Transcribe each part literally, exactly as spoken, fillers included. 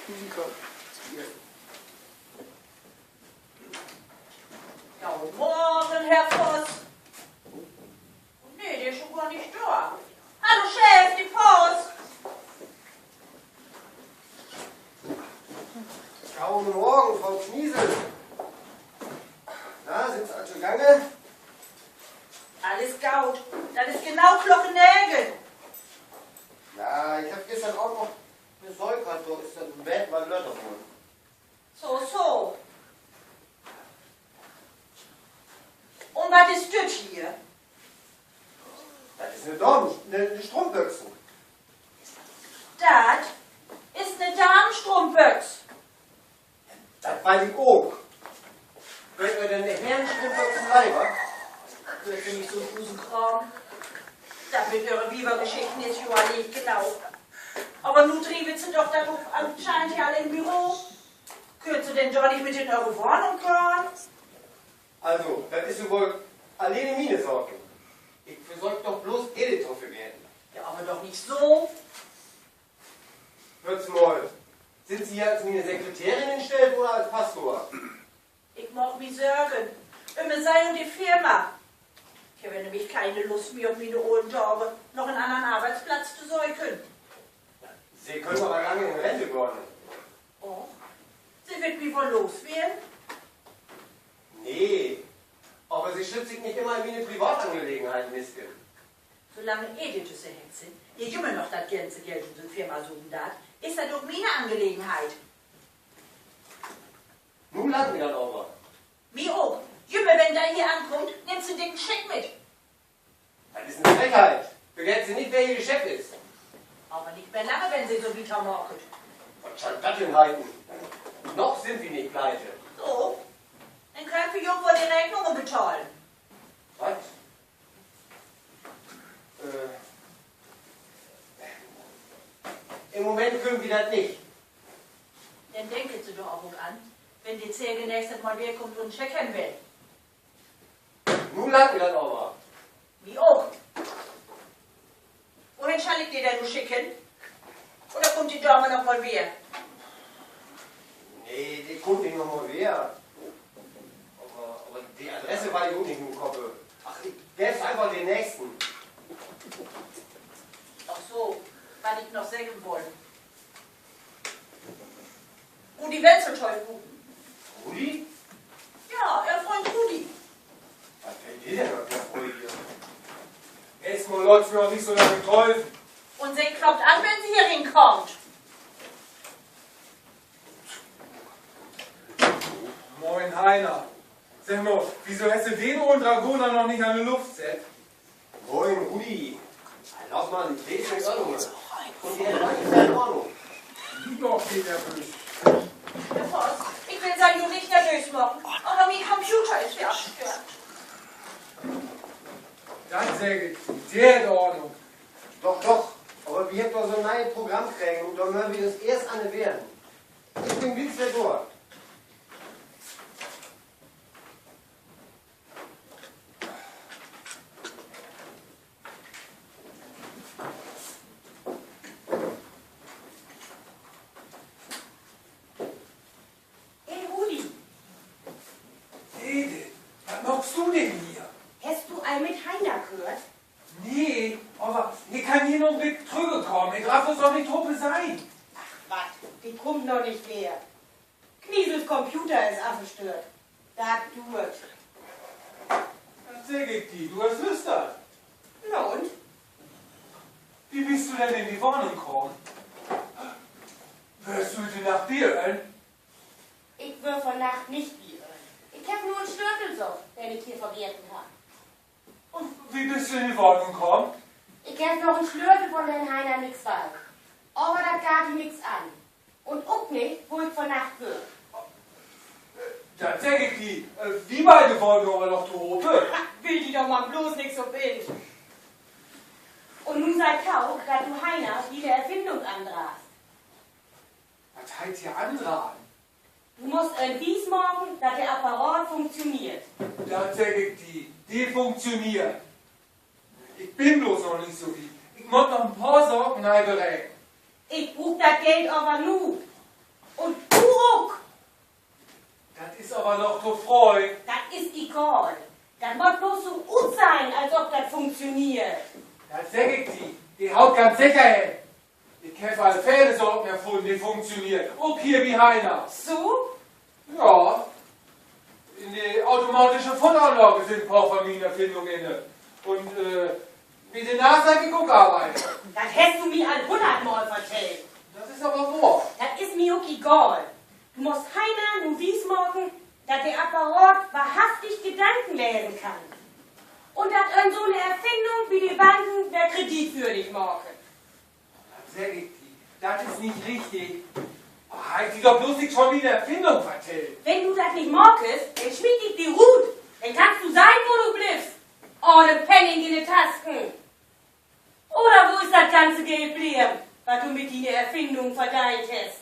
Goden Morgen, Herr Voss. Nee, de is schon gor nich dor. Hallo, Chef, de Post. Goden Morgen, Fro Kniesel. Na, sünd Se al togangen? Allens goot. Dat is genau Klock negen. Ja, ik heff güstern Avend noch Besöök hatt, dor is dat en beten wat later worrn. So, so. Un wat is düt hier? Dat is 'ne Damen-, 'ne, 'ne Strumpbüxen. Dat is 'ne Damenstrumpbüx. Dat weet ik ok. Weren denn de Herrenstrumpbüxen lever? Köönt Se nich so'n Busenkraam? Dat mit Ehre Wievergeschichten is jo al leeg genoog. Aver nu drievet Se doch dat ok anscheinend hier all in Büro. Köönt Se denn dor nich mit in Ehre Wahnung gahn? Also, dat is jo woll alleen miene Saak. Ik versöök doch bloots Edith to verwenden. Ja, aver doch nich so. Höört Se mal, sünd Se hier as miene Sekretärin instellt oder as Pastor? Ik maak mi Sorgen üm Se un de Firma. Ik heff nämlich kene Lust mehr, op miene olen Daag noch en annern Arbeitsplatz to söken. Se köönt aver lange in Rente gahn. Och, Se wüllt mi woll losweern? Nee, aver Se schüllt sik nich immer in miene Privatangelegenheiten misken. Solang Edith düsse Hex hier jümmer noch dat ganze Geld ut de Firma sugen deit, is dat ok miene Angelegenheit. Nu langt mi dat aver. Mi ok. Jümmer wenn de hier ankummt, nimmt se en dicken Scheck mit. Dat is en Frechheit. Vergeet Se nich, wer hier de Chef is. Aver nich mehr lange, wenn Se so wieter maakt. Wat schall dat denn heten? Noch sünd wi nich pleite. So, denn köönt wi jo ok woll de Reeknungen betahlen. Wat? Äh, in'n Moment köönt wi dat nich. Denn denkt Se dor aver ok an, wenn de Zeeg nächstet Mal wedder kummt un en Scheck hebben will. Nu langt mi dat aver. Mi ok. Wohen schall ik de denn nu schicken? Oder kummt de Dame noch mal wedder? Nee, de kummt nich noch mal wedder. Aver, aver de Adresse weet ik ok nich ut Kopp. Ach, ik geev eenfach den Nächsten. Ach so, wat ik noch seggen wull. Rudi Wenzel to hupen. Rudi? Ja, Ehr Fründ Rudi. Wat will de denn mit de Fro hier? Eerstmal laat Se mi doch nich so lange tröven. Un Se kloppt an, wenn Se hier rinkaamt. Moin, Heiner. Segg mal, wieso hest du den olen Dragoner noch nich an de Luft sett? Moin, Rudi. Los, Mann, de is in Ordnung. Un de hett lange in Ordnung. Noch nich nervös. Herr Voss, ik will Se jo nich nervös maken, aver mien Computer is weer afstört. Dat segg ik, de hett Ordnung. Doch, doch, aver wi hebbt doch so'n nee'et Programm kregen un dor mööt wi us eerst an wennen. Ik bün glieks weer dor. Hey, Rudi. Edith, wat maakst du denn hier? Hest du al mit Heiner köört? Nee, aver ik kann hier noch nich trügge kamen. Ik draff us doch nich tohope sehn. Ach wat, de kummt noch nich weer. Kniesels Computer is afstört. Dat duert. Dat segg ik di, du hest lüstert. Na un? Wie büst du denn in de Wahnung kamen? Wörst du hüüt Nacht bi em? Ik wöör vunnacht nich bi em. Ik heff nu en Slötel söcht, den ik hier vergeten harr. Un wie büst du in de Wahnung kamen? Ik heff noch en Slötel, von den Heiner nix weet. Aver dat geiht di nix an. Un ok nich, wo ik vunnacht wöör. Dat segg ik di, wi beide wahnen aver noch tohope. Bild di doch man bloots nix so in. Un nu seh to, dat du Heiner diene Erfinnung andragst. Wat heet hier andragen? Du musst em wiesmaken, dat de Apparat funktioneert. Dat segg ik di, de funktioneert. Ik bün bloots noch nich so wiet. Ik mutt noch en poor Saken nee bereken. Ik bruuk dat Geld aver nu. Dat is aver noch to fröh. Dat is egal. Dat mutt bloots so utsehn, as of dat funktioneert. Dat segg ik di, de haut ganz seker hen. Ik heff al vele Saken erfunnen, de funktioneert. Ok hier bi Heiner. So? Ja. In de automatische Futteranlage sünd poor von mien Erfinnungen in. Un, äh, bi de NASA heff ik ok arbeidt. Dat hest du mi al hunnert Mal vertellt. Dat is aver wohr. Dat is mi ok egal. Du musst Heiner nu wiesmaken, dat de Apparat wahrhaftig Gedanken lesen kann. Un dat em so'ne Erfinnung bi de Banken weer kreditwürdig maakt. Dat segg ik di, dat is nich richtig. Harr ik di doch bloots nix von mien Erfinnung vertellt. Wenn du dat nich maakst, denn smiet ik di rut. Denn kannst du sehn, wo du bliffst. Ahn en Penning in de Tasken. Oder wo is dat ganze Geld bleven, wat du mit diene Erfinnung verdeent hest?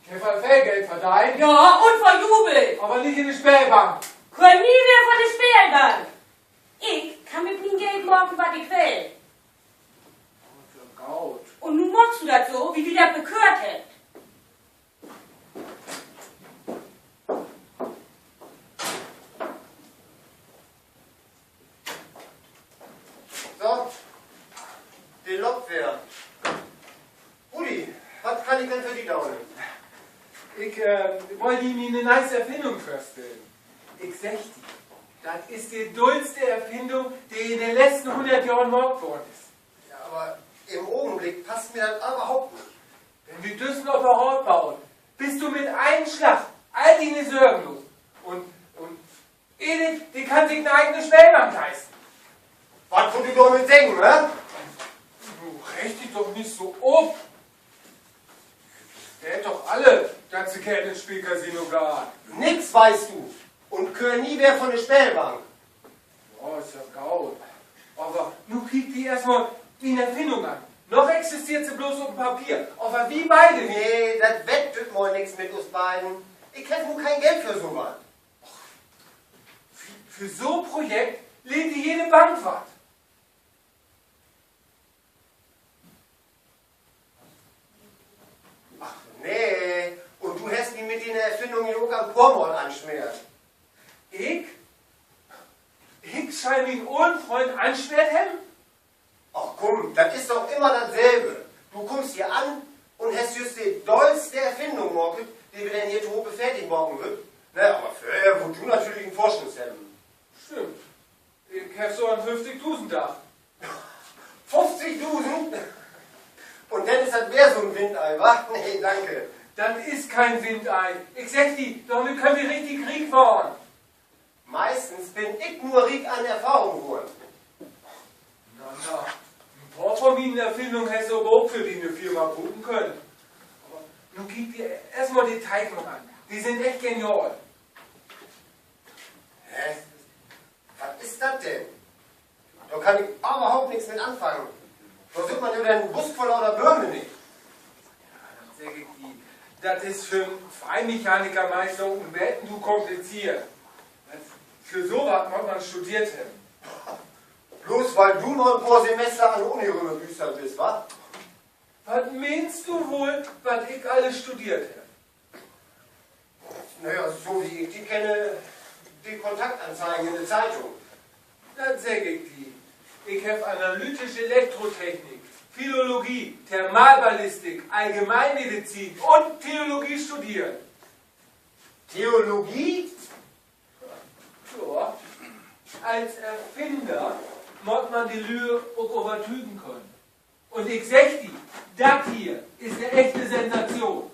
Ik heff al veel Geld verdeent. Ja, un verjubelt. Aver nich in de Speelbank. Köör nie weer von de Speelbank. Ik kann mit mien Geld maken, wat ik will. Goot. Un nu maakst du dat so, wie wi dat beköört hebbt. So, de Lok weer. Rudi, wat kann ik denn för di doon? Ik, äh, wull di miene nee'ste Erfinnung vörstellen. Ik segg di, dat is de dullste Erfinnung, de in de letzten hunnert Johren maakt worrn is. Ja, aver in'n Ogenblick passt mi dat överhaupt nich. Wenn wi düssen Apparat baut, büst du mit een Slag all diene Sörgen los. Un, un Edith, de kann sik en egene Speelbank leisten. Wat wullt du dormit seggen, hä? Nu reeg di doch nich so op. Wi weet doch alle, dat se geern in't Speelcasino gahn. Nix weetst du. Un köör nie weer von de Speelbank. Ja, is ja goot. Aver nu kiek di eerstmal miene Erfinnung an. Noch existeert se bloots op'n Papier. Aver wi beide, nee, dat warrt düt Mal nix mit us beiden. Ik heff nu keen Geld för so wat. För, för so 'n Projekt lehnt di jede Bank wat. Ach nee, un du hest mi mit diene Erfinnung ja ok al 'n poor Mal ansmeert. Ik? Ik schall mien olen Fründ ansmeert hebben? Ach kumm, dat is doch immer datsülve. Du kummst hier an un hest jüst de dullste Erfinnung maakt, de wi denn hier tohoop fertig maken wüllt. Na, aver vörher wullt du natürlich en Vorschuss hebben. Stimmt. Ik heff so an föfftigdusend dacht. Föfftigdusend? Un denn is dat weer so 'n Windei, wa? Nee, danke. Dat is keen Windei. Ik segg di, dormit köönt wi richtig riek warrn. Meistens bün ik nur riek an Erfahrung worrn. Na ja, en poor von miene Erfinnungen hest du aver ok för diene Firma bruken köönt. Aver nu kiek di eerstmal de Teiknungen an. De sünd echt genial. Hä? Wat is dat denn? Dor kann ik överhaupt nix mit anfangen. Dor süht man ja den Busk vör lauter Bööm nich. Ja, dat segg ik di. Dat is för 'n Feinmechaniker meist so en beten to kompliziert. För so wat mutt man studeert hebben. Bloots wiel du noch en poor Semester an de Uni rümmerdüüstert büst, wa? Wat meenst du woll, wat ik allens studeert heff? Na ja, so wie ik di kenne, de Kontaktanzeigen in de Zeitung. Dat segg ik di. Ik heff analytische Elektrotechnik, Philologie, Thermalballistik, Allgemeinmedizin un Theologie studeert. Theologie? Ja, as Erfinner mutt man de Lüüd ok övertügen könen. Un ik segg di, dat hier is 'ne echte Sensation.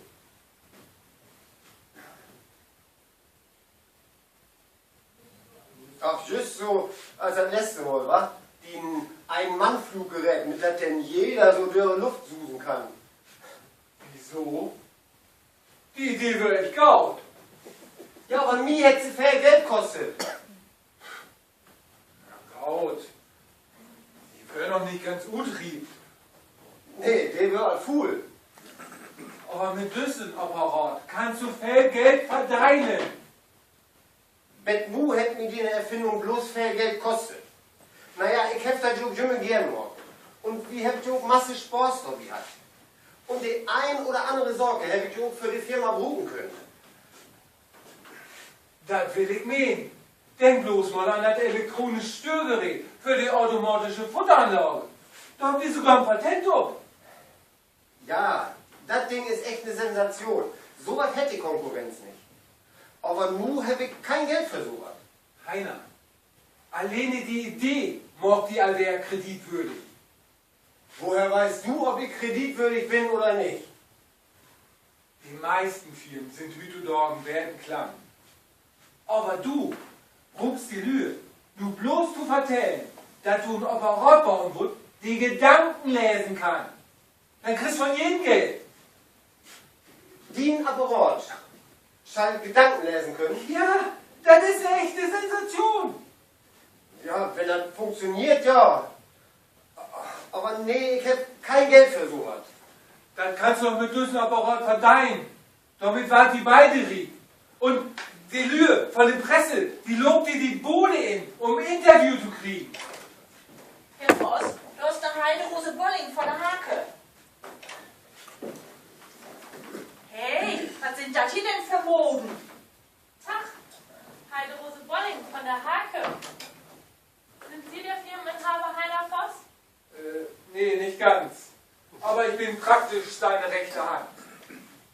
Ach, jüst so as dat letzte Mal, wa? Dien Ein-Mann-Fluggerät, mit dat denn jeder so dör de Luft susen kann. Wieso? De Idee weer echt goot. Ja, aver mi hett se veel Geld kostet. Na goot. De weer noch nich ganz utrieft. Nee, de weer al fuul. Aver mit düssen Apparat kannst du veel Geld verdeenen. Bet nu hett mi diene Erfinnung bloots veel Geld kostet. Na ja, ik heff dat jo ok jümmer geern maakt. Un wi hebbt jo ok masse Spaaß dorbi hatt. Un de een oder annere Saak heff ik jo ok för de Firma bruken könen. Dat will ik menen. Denk bloots mal an dat elektronische Stüergerät för de automatische Futteranlage. Dor hebbt wi sogor en Patent op. Ja, dat Ding is echt 'ne Sensation. So wat hett de Konkurrenz nich. Aver nu heff ik keen Geld för so wat. Heiner, alleen de Idee maakt di al weer kreditwürdig. Woher weißt du, ob ik kreditwürdig bin oder nich? De meisten Firmen sünd hüüttodaags beten klamm. Aver du bruukst de Lüe nu bloots to vertellen, dat du en Apparat bauen wullt, de Gedanken lesen kann. Denn kriggst von jeden Geld. Dien Apparat schall Gedanken lesen könen? Ja, dat is 'ne echte Sensation. Ja, wenn dat funktioniert, ja. Aver nee, ik heff keen Geld för so wat. Dat kannst du doch mit düssen Apparat verdeinen. Dormit warrt wi beide riek. Un de Lüe von de Presse, de loopt di de Bude in, üm en Interview to kriegen. Herr Voss, dor is de Heiderose Bolling von de Hake. Hey, wat sünd dat hier denn för Moden? Tag, Heiderose Bolling von de Hake. Sind Sie der Firmeninhaber Heiner Voss? Äh, nee, nicht ganz. Aber ich bin praktisch seine rechte Hand.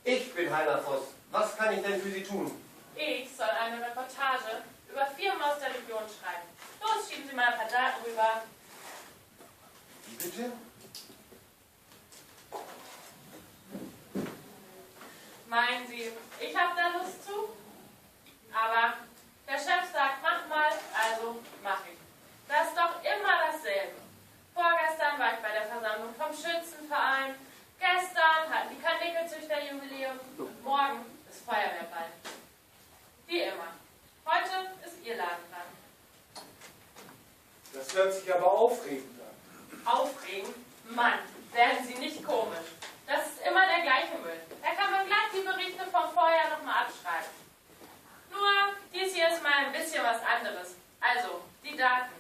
Ich bin Heiner Voss. Was kann ich denn für Sie tun? Ich soll eine Reportage über Firmen aus der Region schreiben. Los, schieben Sie mal ein paar Daten rüber. Wie bitte? Meinen Sie, ich hab da Lust zu? Aber der Chef sagt, mach mal, also mach ich. Das ist doch immer dasselbe. Vorgestern war ich bei der Versammlung vom Schützenverein, gestern hatten die Karnickelzüchter Jubiläum und morgen ist Feuerwehrball. Wie immer. Heute ist Ihr Laden dran. Das hört sich aber aufregend an. Aufregend? Mann, werden Sie nicht komisch. Das ist immer der gleiche Müll. Da kann man gleich die Berichte vom Vorjahr noch mal abschreiben. Nur, dies hier ist mal ein bisschen was anderes. Also, die Daten.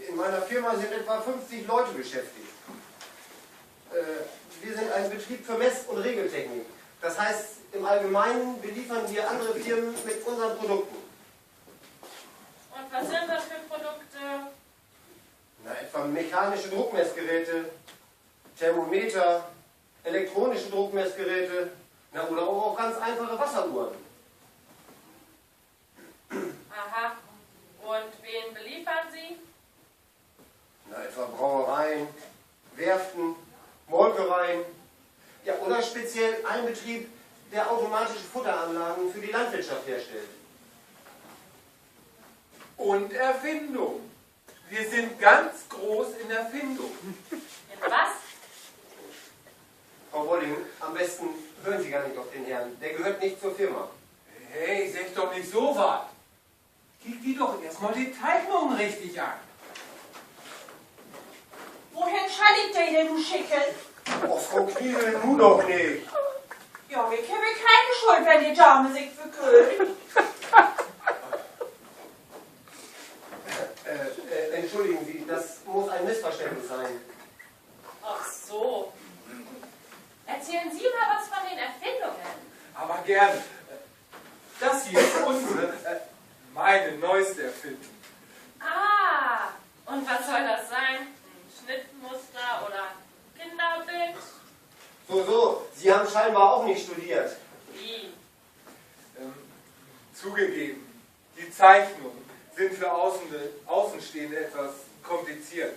In meiner Firma sind etwa fünfzig Leute beschäftigt. Äh, wir sind ein Betrieb für Mess- und Regeltechnik. Das heißt, im Allgemeinen beliefern wir andere Firmen mit unseren Produkten. Und was sind das für Produkte? Na, etwa mechanische Druckmessgeräte, Thermometer, elektronische Druckmessgeräte, na, oder auch ganz einfache Wasseruhren. Aha. Und wen beliefern Sie? Na, etwa Brauereien, Werften, Molkereien. Ja, oder speziell ein Betrieb, der automatische Futteranlagen für die Landwirtschaft herstellt. Und Erfindung. Wir sind ganz groß in Erfindung. In was? Frau Bolling, am besten hören Sie gar nicht auf den Herrn. Der gehört nicht zur Firma. Hey, segg doch nich so wat. Kiek di doch eerst mal de Teiknungen richtig an. Wohen schall ik de denn nu schicken? Och, Frau Kniesel, nu doch nich. Ja, ik heff keen Schuld, wenn de Dame sik verköhlt. Äh, äh, entschuldigen Sie, das muss ein Missverständnis sein. Ach so. Erzählen Sie mal was von den Erfindungen. Aber gerne. Das hier ist unsere, äh, meine neueste Erfindung. Ah, und was soll das sein? Ein Schnittmuster oder Kinderbild? So, so, Sie haben scheinbar auch nicht studiert. Wie? Ähm, zugegeben, die Zeichnungen sind für Außen-, Außenstehende etwas kompliziert.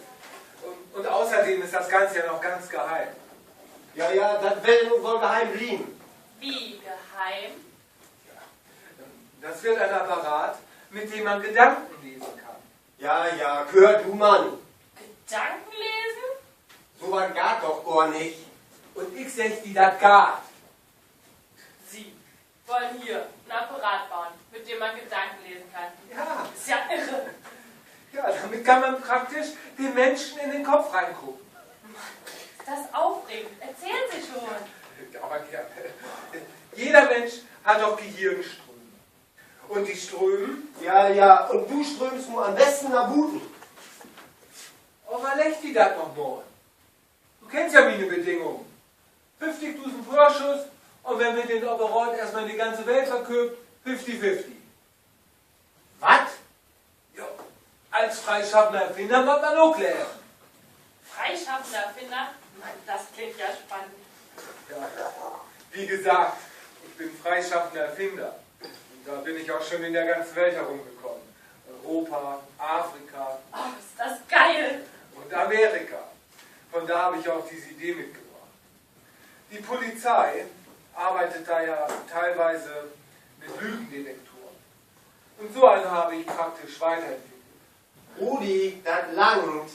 Und, und außerdem ist das Ganze ja noch ganz geheim. Ja, ja, dat warrt nu woll geheim blieven. Wie geheim? Das wird ein Apparat, mit dem man Gedanken lesen kann. Ja, ja, höör du mal. Gedanken lesen? So wat geiht doch gor nich. Un ik segg di, dat geiht. Sie wollen hier einen Apparat bauen, mit dem man Gedanken lesen kann. Ja. Ist ja irre. Ja, damit kann man praktisch den Menschen in den Kopf reingucken. Mann, ist das aufregend. Erzählen Sie schon. Aber gerne. Jeder Mensch hat doch Gehirnströme. Un de strömen? Ja, ja, un du strömst nu an'n besten na buten. Överlegg di dat noch mal. Du kennst ja miene Bedingungen. Föfftigdusend Vörschuss, un wenn wi den Apparat eerstmal in de ganze Welt verkööpt, Fifty fifty. Wat? Ja, als freischaffender Erfinder maakt man ok Lehre. Freischaffender Erfinder? Mann, das klingt ja spannend. Ja, wie gesagt, ich bin freischaffender Erfinder. Und da bin ich auch schon in der ganzen Welt herumgekommen. Europa, Afrika. Oh, ist das geil! Und Amerika. Von da habe ich auch diese Idee mitgebracht. Die Polizei arbeitet da ja teilweise mit Lügendetektoren. Und so einen habe ich praktisch weiterentwickelt. Rudi, dat langt.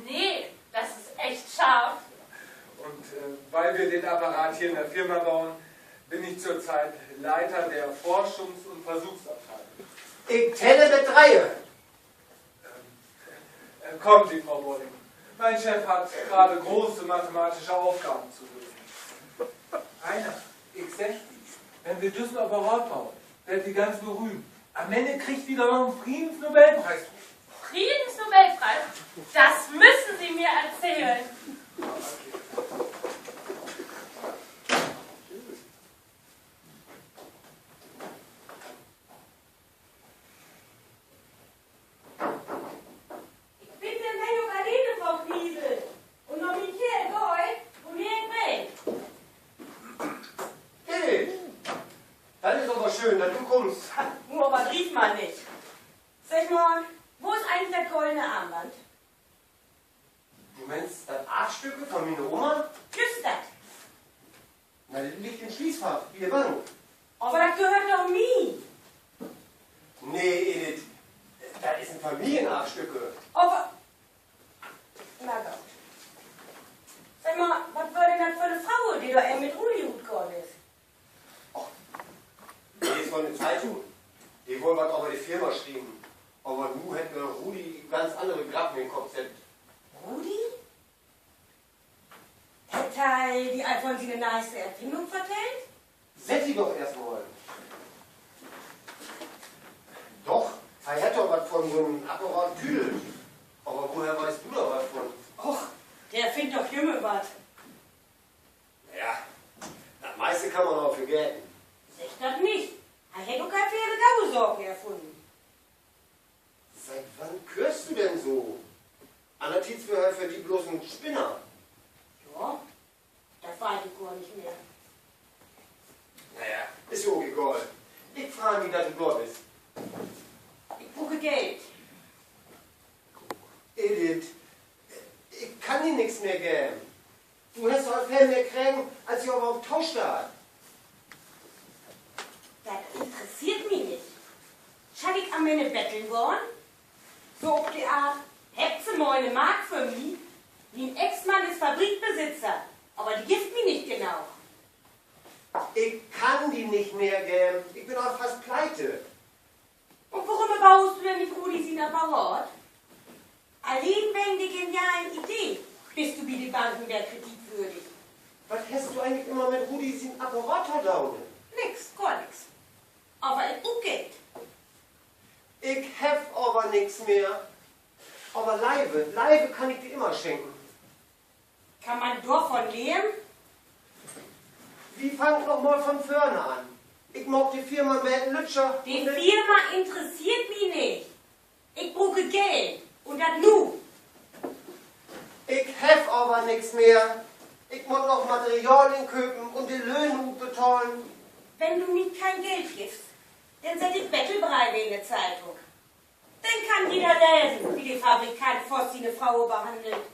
Nee, das ist echt scharf. Und äh, weil wir den Apparat hier in der Firma bauen, bin ich zurzeit Leiter der Forschungs- und Versuchsabteilung. Ik telle bet dree. Äh, Kommen Sie, Frau Bolling. Mein Chef hat gerade große mathematische Aufgaben zu lösen. Rainer, ik segg di, wenn wi düssen Apparat baut, warrt wi ganz berühmt. An'n Enn kriggt wi dor noch en Friedensnobelpreis för. Friedensnobelpreis? Das müssen Sie mir erzählen. Ik bün denn heel alleen, Fro Kniesel. Un na mien Keerl gah ik, woneer ik will. Edith, dat is aver schöön, dat du kummst. Nu aver griep man nich. Segg mal, wo is egentlich dat golden Armband? Du meenst dat Arvstück von miene Oma? Jüst dat. Na, dat liggt in't Sließfach bi de Bank. Aver dat gehöört doch mi. Nee, Edith, dat is en Familienarvstück. Aver, na goot. Segg mal, wat weer denn dat för 'ne Fro, de dor even mit Rudi rutgahn is? Och, de is von de Zeitung. De wull wat över de Firma schrieven. Aver nu hett mi Rudi ganz annere Grappen in'n Kopp sett. Rudi? Hett he di al von siene neiste Erfinnung vertellt? Sett di doch eerstmal. Doch, he hett doch wat von so'n Apparat tüdelt. Aver woher weetst du dor wat von? Och, de erfinnt doch jümmer wat. Na ja, dat meiste kann man ok vergeten. Segg dat nich. He hett ok al vele gode Saken erfunnen. Siet wann köörst du denn so? Annertiets weer he för di bloots en Spinner. Ja, dat weet ik gor nich mehr. Na ja, is ja ok egal. Ik frei mi, dat du dor büst. Ik bruuk Geld. Edith, ik kann di nix mehr geven. Du hest al veel mehr kregen, as di överhaupt tostaht. Dat interesseert mi nich. Schall ik an'n Enn betteln gahn? So op de Aart: Hebbt Se mal 'ne Mark för mi? Mien Ex-Mann is Fabrikbesitzer, aver de gifft mi nich genoog. Ik kann di nich mehr geven. Ik bün al fast pleite. Un worüm baust du denn nich Rudi sien Apparat? Alleen wegen de genialen Idee büst du bi de Banken weer kreditwürdig. Wat hest du egentlich jümmer mit Rudi sien Apparat to doon? Nix, gor nix. Aver ik bruuk Geld. Ik heff aver nix mehr. Aver Leive, Leive kann ik di jümmer schenken. Kann man dorvon leven? Wi fangt noch mal von vörn an. Ik maak de Firma 'n beten lüttjer. De Firma interesseert mi nich. Ik bruuk Geld. Un dat nu. Ik heff aver nix mehr. Ik mutt noch Material inköpen un de Löhne utbetahlen. Wenn du mi keen Geld giffst, denn sett ik Bettelbreive in de Zeitung. Denn kann jeder lesen, wo de Fabrikant Voss siene Fro behannelt.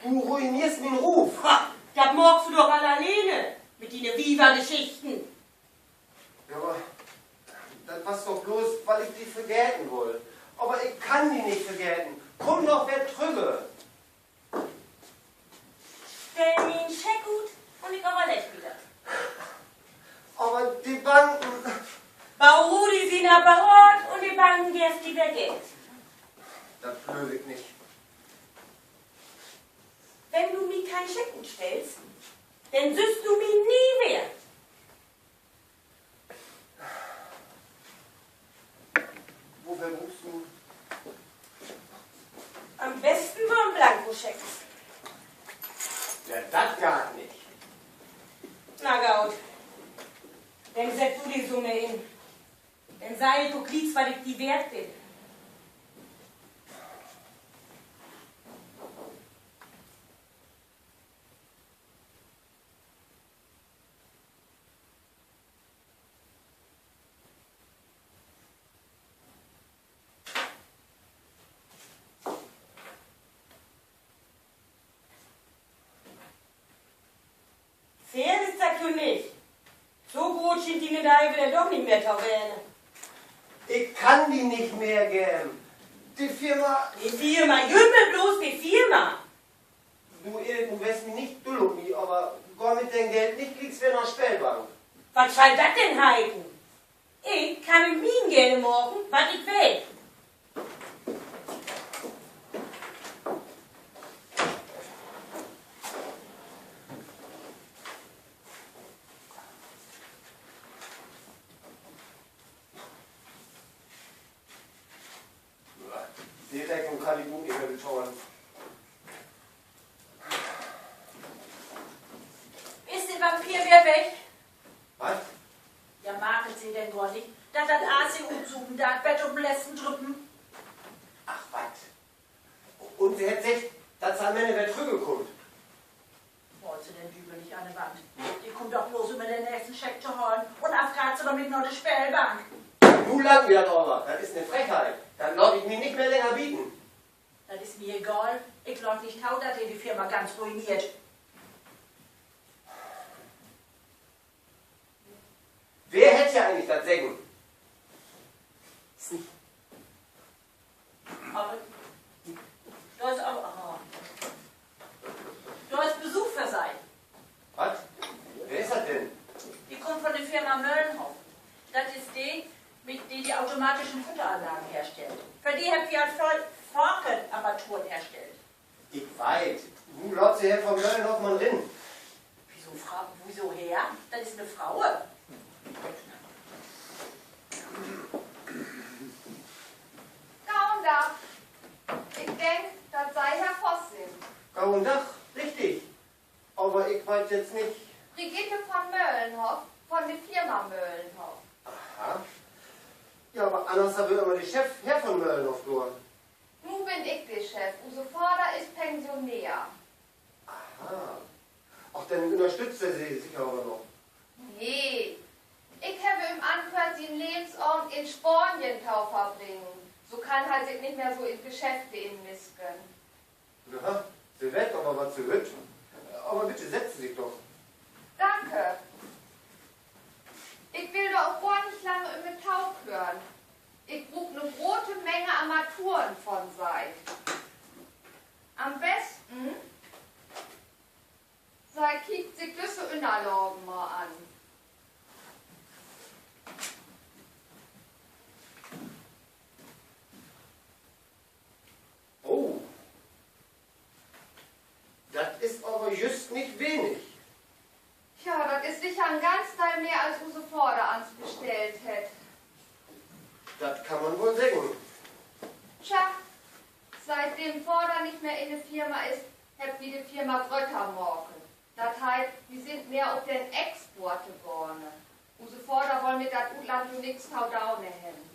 Du ruineerst mien Ruf. Ha, dat maakst du doch all alleen mit diene Wievergeschichten. Ja, aver dat was doch bloots, wiel ik di vergeten wull. Aver ik kann di nich vergeten. Kumm doch weer trügge. Stell mi en Scheck ut un ik överlegg mi dat. Aver de Banken. Bau Rudi sien Apparat un de Banken geevt di weer Geld. Dat glööv ik nich. Wenn du mi keen Scheck utstellst, denn sühst du mi nie weer. Woveel bruukst du? An'n besten woll en Blankoscheck. Ja, dat geiht nich. Na goot. Denn sett du de Summe in. Sei du glieks, wat ik di weert bün. Veel is dat jo nich. So groot schient diene Deiwel denn doch nich mehr to ween. Ik kann di nich mehr geven. De Firma, de Firma, jümmer bloots de Firma. Du, Edith, nu wees mi nich dull op mi, aver gah mit dien Geld nich glieks weer na Speelbank. Wat schall dat denn heten? Ik kann mit mien Geld maken, wat ik will. De Rechnung kann ik nu nich mehr betahlen. Is de Vampir weer weg? Wat? Ja, markt Se denn gor nich, dat dat A C utsupen deit bet op den letzten Drüppen? Ach, wat? Un Se hett seggt, dat Se an't Enn weer trügge kummt. Maalt Se den Düvel nich an de Wand. De kummt doch bloots, üm den nächsten Scheck to halen. Un afgeiht Se dormit na de Speelbank. Nu langt mi dat aver. Dat is 'ne Frechheit. Dat laat ik mi nich mehr länger bieden. Dat is mi egal. Ik laat nich to, dat Se de Firma ganz ruineert. Wer hett hier egentlich dat Seggen? Aver dor is, aver, ah. Dor is Besuch för Se. Wat? Wer is dat denn? De kummt von de Firma Möhlenhoff. Dat is de, mit de de automatischen Fütteranlagen herstellt. För de hebbt wi al vör-, faken Armaturen herstellt. Ik weit. Nu laat Se Herrn von Möhlenhoff man rin. Wieso Fra-, wieso Herr? Dat is 'ne Frau. Goden Dag. Ik denk, dat Se Herr Voss sünd. Goden Dag, richtig. Aver ik weit jetzt nich. Brigitte von Möhlenhoff, von de Firma Möhlenhoff. Aha. Ja, aver anners harr ümmer de Chef, Herr von Möhlenhoff, dor. Nu bün ik de Chef. Use Vader is Pensionär. Aha. Ach, denn ünnerstütt Se de seker aver noch. Nee. Ik heff em anföhrt, sien Levensavend in Spanien to verbringen. So kann he sik nich mehr so in Geschäfte inmisken. Na, Se weet aver, wat Se wüllt. Aver bitte, sett Se sik doch. Danke. Ik will dor ok gor nich lange üm tokören. Ik bruuk 'ne grote Menge Armaturen von Se. An'n besten, Se kiekt sik düsse Ünnerlagen mal an. Oh, dat is aver jüst nich wenig. Ja, dat is seker en ganz Deel mehr, as use Vader uns bestellt hett. Dat kann man woll seggen. Tja, siet de Vader nich mehr in de Firma is, hebbt wi de Firma grötter maakt. Dat heet, wi sünd mehr op den Export gahn. Use Vader wull mit dat Utland jo nix to doon hebben.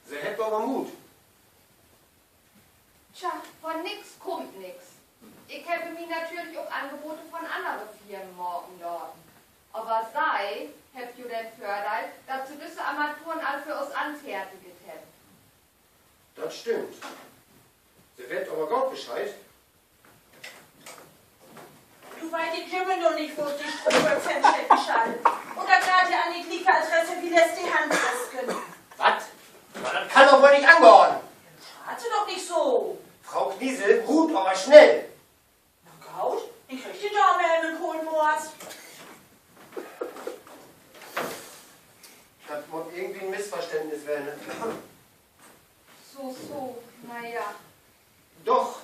Se hebbt aver Moot. Tja, von nix kummt nix. Ik heff mi natürlich ok Angebote von annere Firmen maken laten. Aver Se hebbt jo den Vördeel, dat Se düsse Armaturen al för us anfertigt hebbt. Dat stimmt. Se weet aver goot Bescheed. Du weetst jümmer noch nich, wo ik de Stroh vör 't Fenster steken schall. Un dat geiht hier an de glieke Adresse wie letzte Handwäsken. Wat? Na, dat kann doch woll nich angahn. Praat Se doch nich so. Fro Kniesel, rut aver snell. Na goot, ik krieg de Dame even kohlmoors. Dat mutt irgendwie en Missverständnis ween. So, so, na ja. Doch,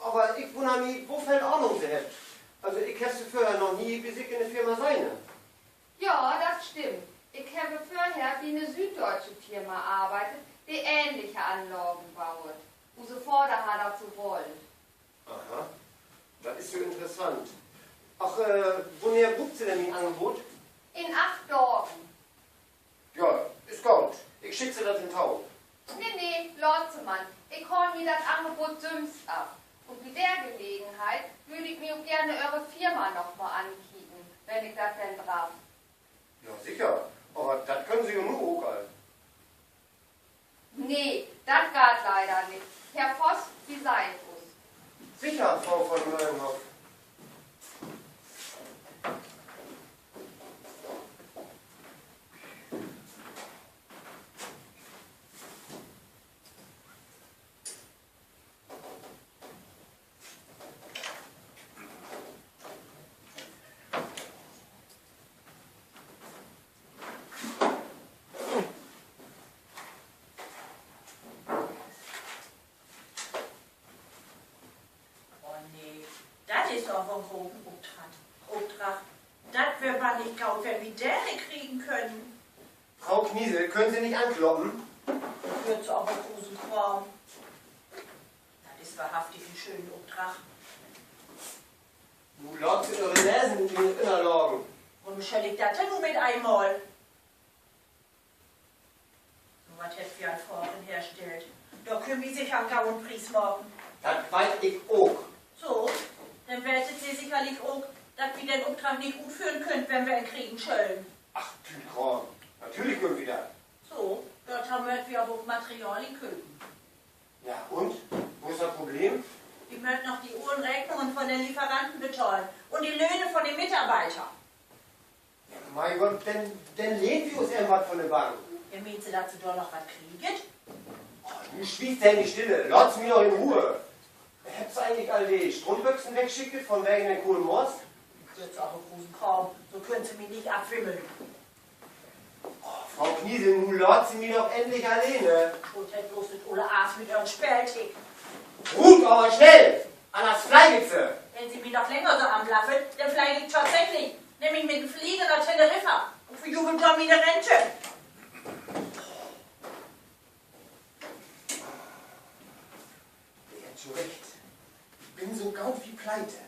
aver ik wunner mi, woveel Ahnung Se hebbt. Also, ik heff Se vörher noch nie bi sik in de Firma sehn. Ja, dat stimmt. Ik heff vörher bi 'ne süddeutsche Firma arbeidt, de ähnliche Anlagen baut. Use Vader harr dat so wullt. Aha, dat is jo interessant. Ach, äh, wannehr bruukt Se denn mien Angebot? In acht Dagen. Ja, Is goot, ik schick Se dat hen to. Nee, nee, laat Se man. Ik haal mi dat Angebot sülvst af. Un bi de Gelegenheit wull ik mi ok geern Ehre Firma noch mal ankieken, wenn ik dat denn draff. Ja, sicher. Aver dat köönt Se jo nu ok al. Nee, dat geiht leider nich. Herr Voss, wi seht us. Sicher, Fro von Möllenhoff. Oh nee, dat is aver en groten Opdrag. Opdrag. Dat weer bannig goot, wenn wi den nich kriegen köönt. Fro Kniesel, köönt Se nich ankloppen? Hört Se op, Rosenkraam. Dat is wahrhaftig en schönen Opdrag. Nu laat Se Ehre Nesen ut de Ünnerlagen. Worüm schall ik dat denn nu mit eenmal? So wat hebbt wi al faken herstellt. Dor köönt wi seker en goden Pries maken. Dat weet ik ok. So, denn weet Se sekerlich ok, dat wi den Opdrag nich utföhren köönt, wenn wi en kriegen schöllen. Ach, Tüünkraam. Natürlich köönt wi dat. So, dorto mööt wi aver ok Material inköpen. Ja, un? Wo is dat Problem? Wi mööt noch de olen Reknungen von de Lieferanten betahlen un de Löhne von de Mitarbeiter. Ja, mien Gott, denn, denn lehnt wi us even wat von de Bank. Ja, meent Se, dat Se dor noch wat kriegt? Oh, nu swieg Se nich still. Laat Se mi doch in Roh. Hebbt Se egentlich al de Strumpbüxen wegschickt von wegen den Kolenmoors? Hört Se op, Rosenkraam. So köönt Se mi nich afwimmeln. Oh, Fro Kniesel, nu laat Se mi doch endlich alleen. Un hett bloots dat ole Aas mit Ehren Speeltick. Rut, aver snell! Anners fleeg ik Se. Wenn Se mi noch länger so anblaffelt, denn fleeg ik tatsächlich, nämlich mit den Flieger na Teneriffa un verjubel dor miene Rente. De hett jo recht. Ik bün so goot as pleite.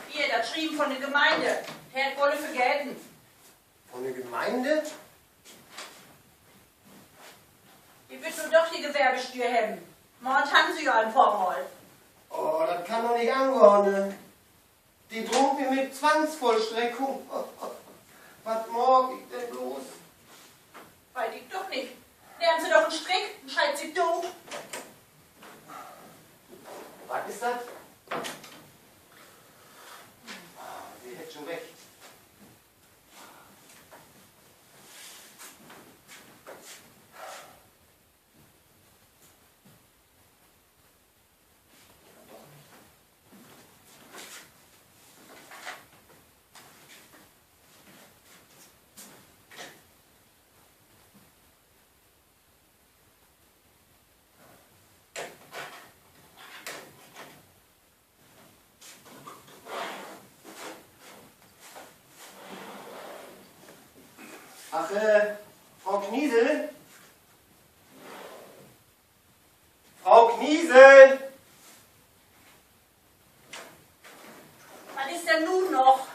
Hier, dat Schrieven von de Gemeinde. Hett woll vergeten. Von de Gemeinde? Ji wüllt nu doch de Gewerbestüer hebben. Mahnt harrn Se jo en poor Mal. Oh, dat kann doch nich angahn, ne? De droht mi mit Zwangsvollstreckung. Wat maak ik denn bloots? Weet ik doch nich. Nehmt Se doch en Strick un scheit Se doot. Wat is dat? Se hett jo recht. Ach, äh, Fro Kniesel? Fro Kniesel! Wat is denn nu noch?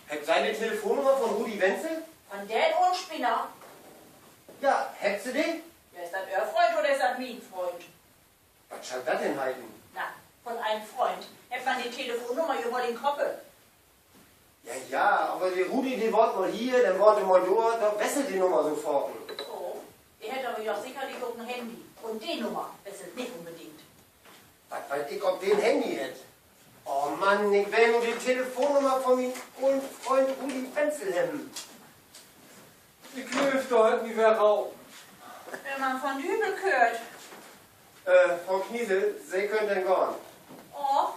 Hebbt Se de Telefonnummer von Rudi Wenzel? Von den olen Spinner? Ja, hebbt Se de? Ja, is dat Ehr Fründ oder is dat mien Fründ? Wat schall dat denn heten? Na, von en Fründ hett man de Telefonnummer jo woll in'n Kopp. Ja, ja, aver de Rudi, de wohnt mal hier, denn wohnt he mal dor, dor wesselt de Nummer so faken. So, de hett aver ja sicherlich ok en Handy. Un de Nummer wesselt nich unbedingt. Wat weet ik, of de en Handy hett? Oh Mann, ik will nu de Telefonnummer von mien olen Fründ Rudi Wenzel hebben. Ik glööv, dor hett mi wer rapen. Wenn man von Dübel köört. Äh, Fro Kniesel, Se köönt denn gahn. Och,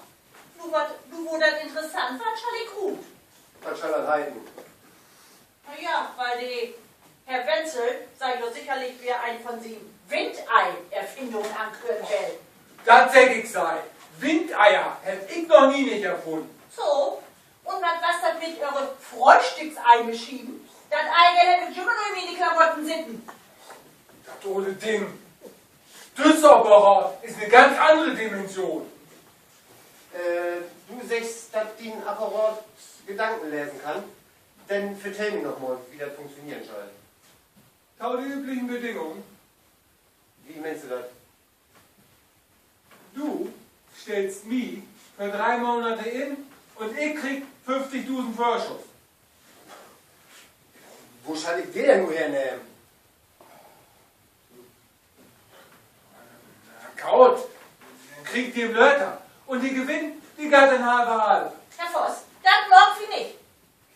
nu, wat, nu, wo dat interessant warrt, schall ik rut. Wat schall dat heten? Na ja, wiel de Herr Wenzel Se jo sicherlich wedder een von sien Windei-Erfinnungen ankören will. Dat segg ik Se, Windeier heff ik noch nie nich erfunnen. So, un wat was dat mit Ehre Fröhstückseimaschien? Dat Eigelb heff ik jümmer noch in miene Klamotten sitten. Dat ole Ding. Düsse Apparat is en ganz annere Dimension. Äh, du seggst, dat dien Apparat Gedanken lesen kann? Denn vertell mi noch mal, wo dat funktioneren schall. To de üblichen Bedingungen. Wo meenst du dat? Du stellst mi för dree Monate in un ik krieg föfftigdusend Vörschuss. Wo schall ik de denn nu hernehmen? Na goot, denn krieg ik de later. Un de Gewinn, de geiht denn halb-halb. Herr Voss, dat maakt wi nich.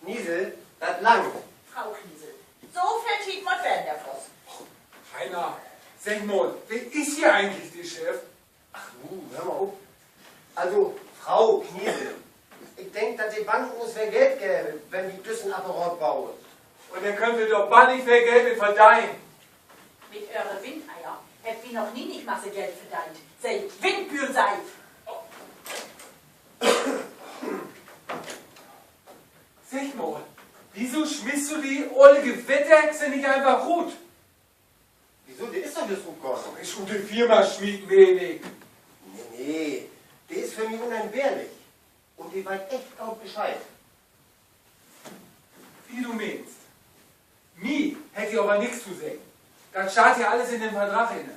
Kniesel, dat langt. Fro Kniesel, so veel Tiet mutt ween, Herr Voss. Heiner, segg mal, wer is hier egentlich de Chef? Ach, nu höör mal op. Also, Fro Kniesel, ik denk, dat de Banken us veel Geld geevt, wenn wi düssen Apparat boot. Un denn köönt wi dor bannig veel Geld mit verdeenen. Mit Öre Windeier hebbt wi noch nie nich Masse Geld verdeent. Se Windbüül, Se! Segg mal, wieso smittst du de olle Gewitterhex nich eenfach rut? Wieso? De is doch jüst rutgahn. Is ut de Firma smieten, meen ik. Nee, nee, de is för mi unentbehrlich. Un de weet echt goot Bescheed. Wie du meenst. Mi hett de aver nix to seggen. Dat steiht ja allens in den Verdrag in.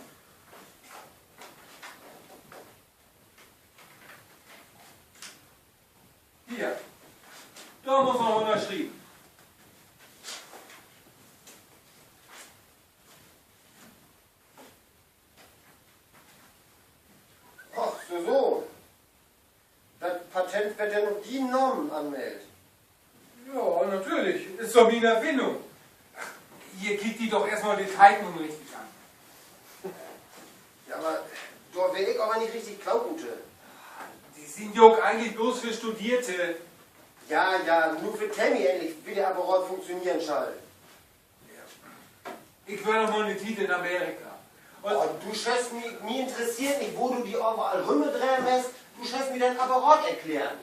Hier, dor mutt man ünnerschrieven. Ach, so, so. Dat Patent warrt denn op dien Namen anmellt? Ja, natürlich. Is doch mien Erfinnung. Ach, hier, kiek di doch eerstmal de Teiknung richtig an. Ja, aver dor weer ik aver nich richtig klook ut. De sünd ja ok egentlich bloots för Studeerte. Ja, ja, nu vertell mi endlich, wo de Apparat funktioneren schall. Ik weer noch mal 'ne Tiet in Amerika. Un du schöst mi, mi interesseert nich, wo du di överall rümmerdreven hest, du schöst mi den Apparat erklären.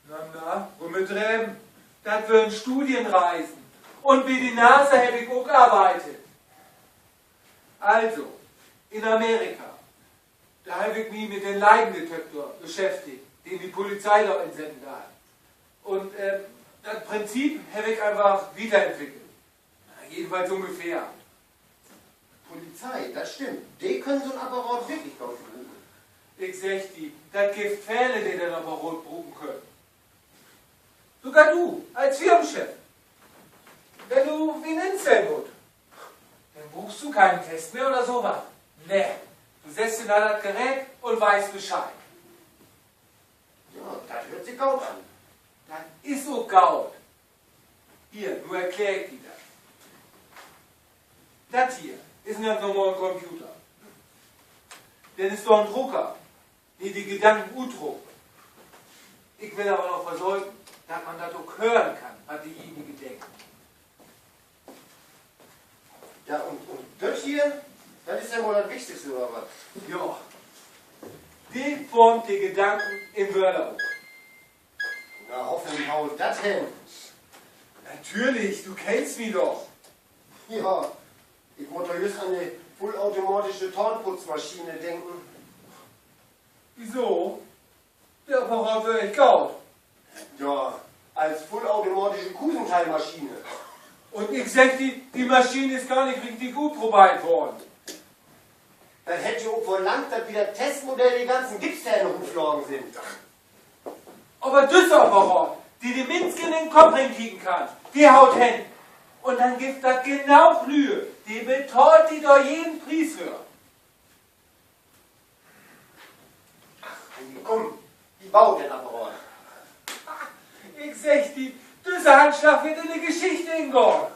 Na, na, rümmerdreven. Dat weren Studienreisen. Un bi de NASA heff ik ok arbeidt. Also, in Amerika, dor heff ik mi mit den Leidendetektor beschäftigt, den de Polizei dor insetten deit. Un, ähm, dat Prinzip heff ik eenfach wiederentwickelt. Jedenfalls ungefähr. Polizei, dat stimmt. De köönt so'n Apparat wirklich goot bruken. Ik segg di, dat gifft vele, de den Apparat bruken köönt. Sogor du, as Firmenchef. Wenn du wen instellen muttst, denn bruukst du keen Test mehr oder so wat. Nee, du settst di an dat Gerät un weetst Bescheid. Ja, dat höört sik goot an. Dat is ok goot. Hier, nu erklär ik di dat. Dat hier is en ganz normalen Computer. Denn is dor en Drucker, de de Gedanken utdruckt. Ik will aver noch versöken, dat man dat ok hören kann, wat dejenige denkt. Ja, un, un dat hier, dat is ja woll dat Wichtigste, oder wat? Ja. De formt de Gedanken in Wöör um. Na, hoffentlich haut dat hen. Natürlich, du kennst mi doch. Ja, ik mutt doch jüst an de vullautomatische Tahnputzmaschine denken. Wieso? De Apparat weer echt goot. Ja, as vullautomatische Kusenteilmaschine. Un ik segg di, de Maschine is gor nich richtig utprobeert worrn. Dat hett ja ok verlangt, dat bi dat Testmodell de ganzen Gipszähn rutflagen sünd. Aver düsse Apparat, de de Minschen in den Kopp rinkieken kann, de haut hen. Un denn gifft dat genoog Lüüd, de betahlt di dor jeden Pries för. Ach, kumm, wi boot den Apparat. Ik segg di, düsse Handslag warrt in de Geschicht ingahn.